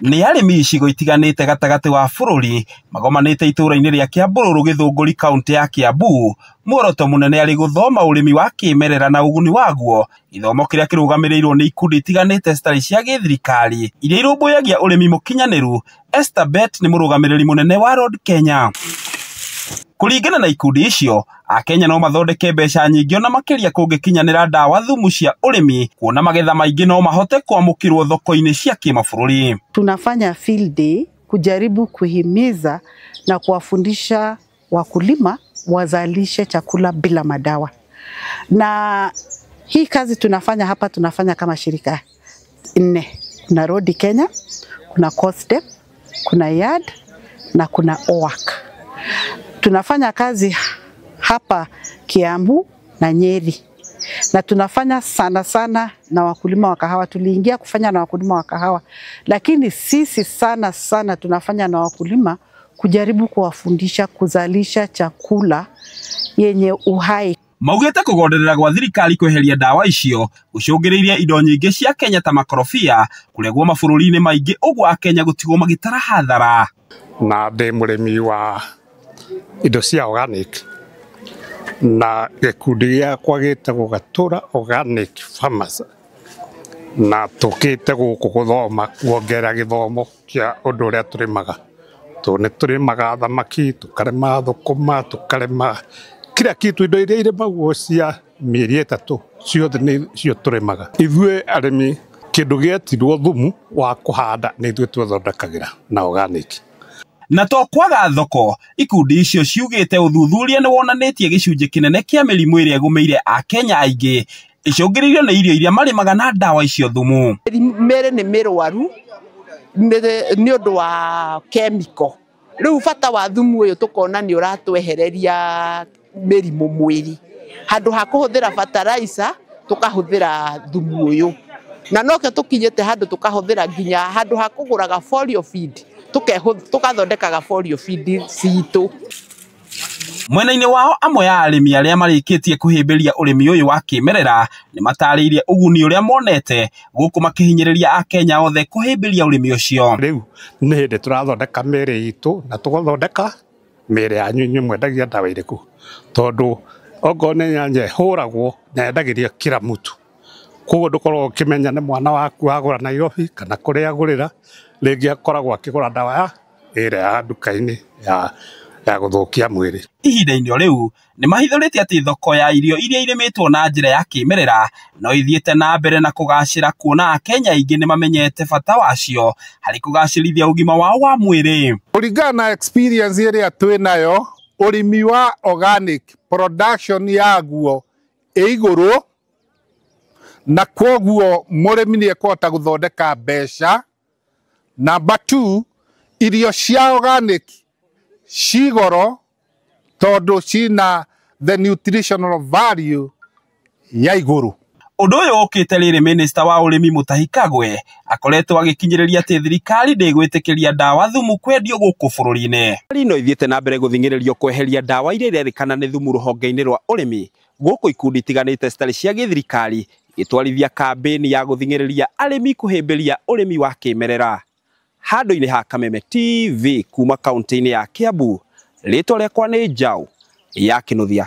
Nĩ arĩmi icigo itiganĩte gatagatĩ wa bũrũri magomanĩte itũũra-inĩ rĩa Kĩambũrũrũ Gĩthũngũri kaũntĩ ya Kiambu. Muoroto mũnene arĩ gũthoma ũrĩmi wa kĩmerera na ũguni waguo, gĩthomo kĩrĩa kĩrũgamĩrĩirwo nĩ ikundi itiganĩte citarĩ cia gĩthirikari iria irũmbũyagia ũrĩmi mũkinyanĩru. Esther Bett nĩ mũrũgamĩrĩri mũnene wa Road Kenya. Kũringana na ikundi icio, Akenya no mathondeke mbeca nyingĩ ona makĩria kũngĩkinyanĩra ndawa thumu cia ũrĩmi, kuona magetha maingĩ no mahote kwamũkĩrwo thoko-inĩ cia kĩmabũrũri. Tunafanya field day kujaribu kuhimiza na kuwafundisha wakulima wazalishe chakula bila madawa. Na hii kazi tunafanya hapa, tunafanya kama shirika nne. Kuna Road Kenya, kuna COSTEP, kuna YARD na kuna OAK. Tunafanya kazi hapa Kiambu na Nyeri, na tunafanya sana sana na wakulima wa kahawa. Tuliingia kufanya na wakulima wa kahawa, lakini sisi sana sana tunafanya na wakulima kujaribu kuwafundisha kuzalisha chakula yenye uhai. Maugĩte kũgonderera gwa thirikari kweheria ndawa icio gũcũngĩrĩirie indo nyingĩ cia Kenya ta makorobia kũregwo mabũrũri-inĩ maingĩ, ũguo Akenya gũtigwo magĩtara hathara. Na ndĩ mũrĩmi wa indo cia organic na gĩkundi gĩakwa gĩtagwo Gatura Organic Farmers, na tũkĩte gũkũ gũthoma kuongerera gĩthomo kĩa ũndũ ũrĩa tũrĩmaga. Tondũ nĩ tũrĩmaga thamaki, tũkarĩma thũkũma, tũkarĩma kila kitu, indo iria irĩmagwo cia mĩeri 3 ciothe nĩcio tũrĩmaga. Ithuĩ arĩmi kĩndũ gĩetirwo thumu wa kũhanda nĩ ithuĩ twethondekagĩra na organic. Na to kwaga thoko, ikundi icio ciugĩte ũthuthuria nĩ wonanĩtie gĩcunjĩ kĩnene kĩa mĩrimũ ĩrĩa ĩgũmĩire Akenya aingĩ icũngĩrĩirio nĩ irio iria marĩmaga na ndawa icio thumu. Mĩrĩ nĩ mĩrwaru nĩ ũndũ wa chemical. Rĩu bata wa thumu ũyũ tũkona nĩ ũratwehereria mĩrimũ mwĩrĩ. Handũ ha kũhũthĩra fertilizer tũkahũthĩra thumu ũyũ. Na nokĩo tũkinyĩte handũ tũkahũthĩra nginya handũ ha kũgũraga foliar feed, tũkathondekaga foliar feed citũ. Mwena-inĩ wao, amwe a arĩmi arĩa marĩkĩtie kũhĩmbĩria ũrĩmi ũyũ wa kĩmerera nĩ matarĩirie ũguni ũrĩa monete gũkũ makĩhinyĩrĩria Akenya othe kũhĩmbĩria ũrĩmi ũcio. Rĩu nĩ hĩndĩ tũrathondeka mĩĩrĩ itũ na tũgathondeka mĩĩrĩ yanyu inyuĩ mwendagia ndawa irĩkũ, tondũ okorwo nĩ nyanya ĩhũragwo na yendagĩrio kila mtu, koguo ndũkoragwo ũkĩmenya nĩ mwana waku agũra Nairobi kana kũrĩa agũrĩra, rĩngĩ akoragwo akĩgũra ndawa ya ĩrĩa ya nduka-inĩ ya gũthũkia mwĩrĩ. Ihinda-inĩ o rĩu nĩ mahithũrĩtie atĩ thoko ya irio iria irĩmĩtwo na njĩra ya kĩmerera no ithiĩte na mbere na kũgacĩra, kuona Akenya aingĩ nĩ mamenyete bata wacio harĩ kũgacĩrithia ũgima wao wa mwĩrĩ. Kũringana na experience ĩrĩa twĩ nayo, ũrĩmi wa organic production yaguo ĩ igũrũ, na kwoguo mũrĩmi nĩ ekũhota gũthondeka mbeca. Number 2, irio cia organic ci goro tondũ cina the nutritional value ya igũrũ. Ũndũ ũyũ ũkĩte rĩrĩ minista wa ũrĩmi Mutahi Kagwe akoretwo agĩkinyĩrĩria atĩ thirikari ndĩgwĩtĩkĩria ndawa thumu kwendio gũkũ bũrũri-inĩ. Thirikari no ithiĩte na mbere gũthing'ĩrĩrio kweheria ndawa iria irerĩkana nĩ thumu rũhonge-inĩ rwa ũrĩmi, gũkũ ikundi itiganĩte citarĩ cia gĩthirikari igĩtwarithia kambĩni ya gũthing'ĩrĩria arĩmi kũhĩmbĩria ũrĩmi wa kĩmerera. Handũ-inĩ ha Kameme TV kuma kaũntĩ-inĩ ya Kiambu, rĩtwa rĩakwa nĩ Njaũ ya Kĩnuthia.